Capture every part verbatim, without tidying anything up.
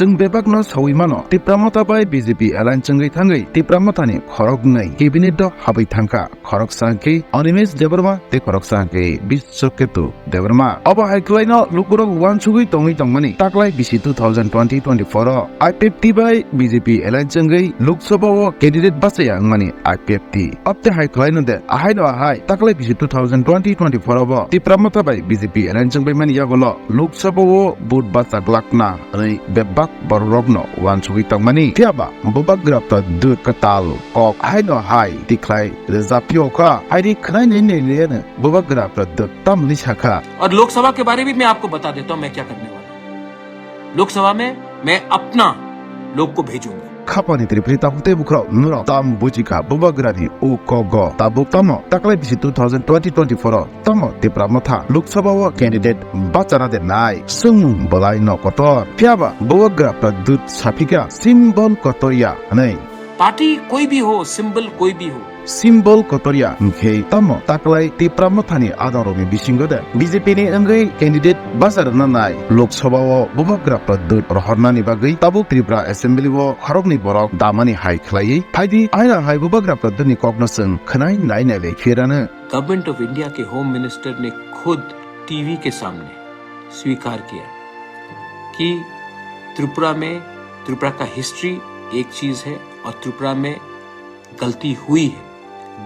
Chwng bebakno sawi mano, Tipra Motha bai B J P alliance wngwi thangwi Tipra Mothani khoroknwi cabinet-o habwi thangkha. Khoroksa hwnkhe Animesh Debbarma tei khoroksa hwnkhe Biswaketu Debbarma. Obo hai khwlaino lukurok uansugwi tongwi tongmani taklai bisi two thousand twenty twenty-four o I P F T bai B J P alliance wngwi Lok Sabha o candidate bachaya wngmani I P F T. Abte hai khwlaino de, ahaino ahai taklai bisi two thousand twenty twenty-four o bo Tipra Motha bai B J P alliance wngbaimani yagulo Lok Sabha o vote bacha glakna hwnwi bebak bororokno uansugwi tongmani. Phiyaba Bubagra Pradyut kwtal kok haino hai tikhlai rwjapyokha. Hairi khwnai nai nai liyano Bubagra Pradyut tamni sakha. और लोकसभा के बारे में मैं आपको बता देता हूँ मैं क्या करने वाला हूँ। लोकसभा में मैं अपना लोग को भेजूंगा। Khapani tripri takhuk tei bukhurok norok tam bujikha Bubagrani o kogo tabuk tamo taklai bisi two thousand twenty twenty-four o tamo Tipra Motha Lok Sabha o candidate bachana de nai swngmung belai no kotor. Phiyaba Bubagra Pradyut saphika symbol kotor ya hwnwi. Party कोई भी हो, सिंबल कोई भी हो। Symbol kotor ya hwnkhe tamo taklai Tipra Mothani adongrokni bisingo de B J P ni wngwi candidate bacha rwna nai Lok Sabha o Bubagra Pradyut rohornani bagwi tabuk Tripura Assembly o khoroknwi borok damani hai khwlaiwi phaidi aina hai Bubagra Pradyut ni kokno chwng khwnai nai nai le phirano. Government of India के home minister ने खुद टीवी के सामने स्वीकार किया कि त्रिपुरा में, त्रिपुरा का हिस्ट्री एक चीज़ है और त्रिपुरा में गलती हुई है,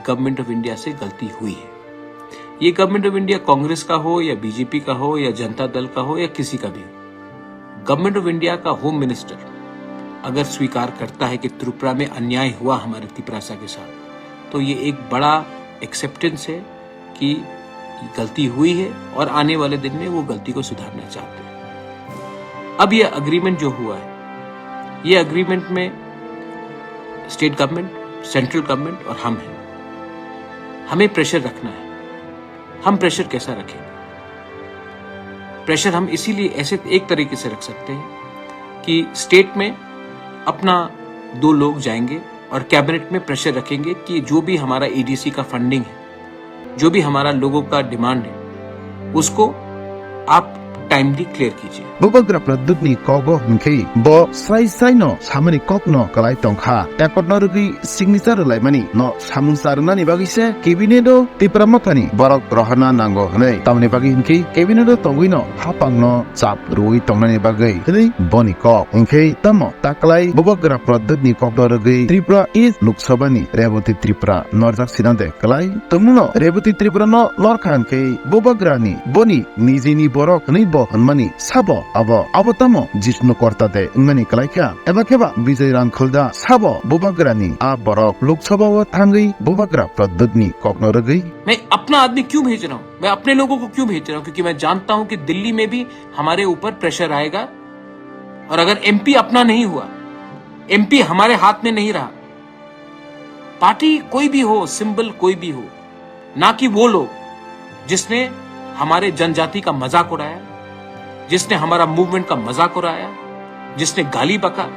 गवर्नमेंट ऑफ इंडिया से गलती हुई है। ये गवर्नमेंट ऑफ इंडिया कांग्रेस का हो या बीजेपी का हो या जनता दल का हो या किसी का भी हो, गवर्नमेंट ऑफ इंडिया का होम मिनिस्टर अगर स्वीकार करता है कि त्रिपुरा में अन्याय हुआ हमारे तिपरासा के साथ, तो ये एक बड़ा एक्सेप्टेंस है कि गलती हुई है और आने वाले दिन में वो गलती को सुधारना चाहते हैं। अब ये एग्रीमेंट जो हुआ है, ये एग्रीमेंट में स्टेट गवर्नमेंट, सेंट्रल गवर्नमेंट और हम हैं। हमें प्रेशर रखना है। हम प्रेशर कैसा रखेंगे? प्रेशर हम इसीलिए ऐसे एक तरीके से रख सकते हैं कि स्टेट में अपना दो लोग जाएंगे और कैबिनेट में प्रेशर रखेंगे कि जो भी हमारा ईडीसी का फंडिंग है, जो भी हमारा लोगों का डिमांड है, उसको आप टाइमली क्लियर कीजिए। Bubagra Pradyut ni kogo hwnkhe bo srai srai no samani kokno kwlai tongkha. Record no rwgwi signature rwlaimani no samung charwnani bagwi se cabinet o Tipra Mothani borok rohorna nango hwnwi. Tamoni bagwi hwnkhe cabinet o tongwino haphangno chap rwui tongnani bagwi hwnwi boni kok. Hwnkhe tamo taklai Bubagra Pradyut ni kokno rwgwi Tripura East Lok Sabha ni Rebati Tripura norjak sinade kwlai tongmano Rebati Tripura no norkha hwnkhe Bubagra ni boni nijini borok hwnwi bo hwnmani sabo abo, abo tamo Jishnu Korta de wngmani kwlaikha? Eba kheba Bijay Rangkhulda sabo Bubagra ni a borok Lok Sabha o thangwi Bubagra Pradyut ni kokno rwgwi? मैं अपना आदमी क्यों भेज रहा हूँ? मैं अपने लोगों को क्यों भेज रहा हूँ? क्योंकि मैं जानता हूँ कि दिल्ली में भी हमारे ऊपर प्रेशर आएगा। और अगर एमपी अपना नहीं हुआ, एमपी हमारे हाथ में नहीं रहा, पार्टी कोई भी हो, सिंबल कोई भी हो, ना कि वो लोग जिसने हमारे जनजाति का मजाक उड़ाया, जिसने हमारा मूवमेंट का मजाक उड़ाया, जिसने गाली बका,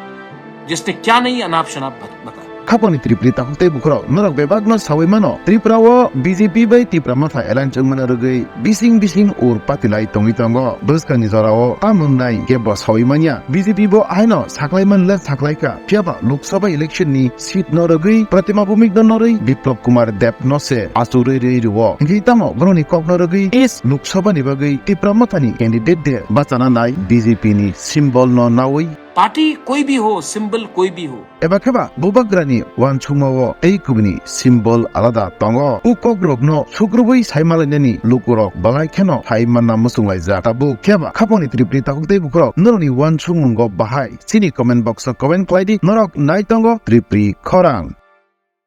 जिसने क्या नहीं अनाप शनाप बक-, बका। Khapangni tripri takhuk tei bukhurok norok bebakno sawi mano, Tripura o B J P bai Tipra Motha alliance wngmano rwgwi bising bising ur patilai tongwi tongo. Bwskangni jorao tamo wngnai kebo sawi manya. B J P bo aino saklai manle saklaikha, phiyaba Lok Sabha election ni seat no rwgwi Pratima Bhowmik no norwi Biplab Kumar Deb no se achugwi rwi rwo. Hwnkhe tamo borokni kok no rwgwi East Lok Sabha ni bagwi Tipra Motha ni candidate de bachana nai B J P ni symbol no nawi. Party कोई भी हो, सिंबल कोई भी हो। Eba kheba Bubagra ni uansukma o tei kubuni symbol alada tongo. O kok rok no sukrubui sai malainani lukurok belai kheno hai manna muchunglaijak. Tabuk kheba khapangni tripri takhuk tei bukhurok norokni uansukmungo bahai chini comment box o comment khlai di. Norok nai tongo tripri khorang.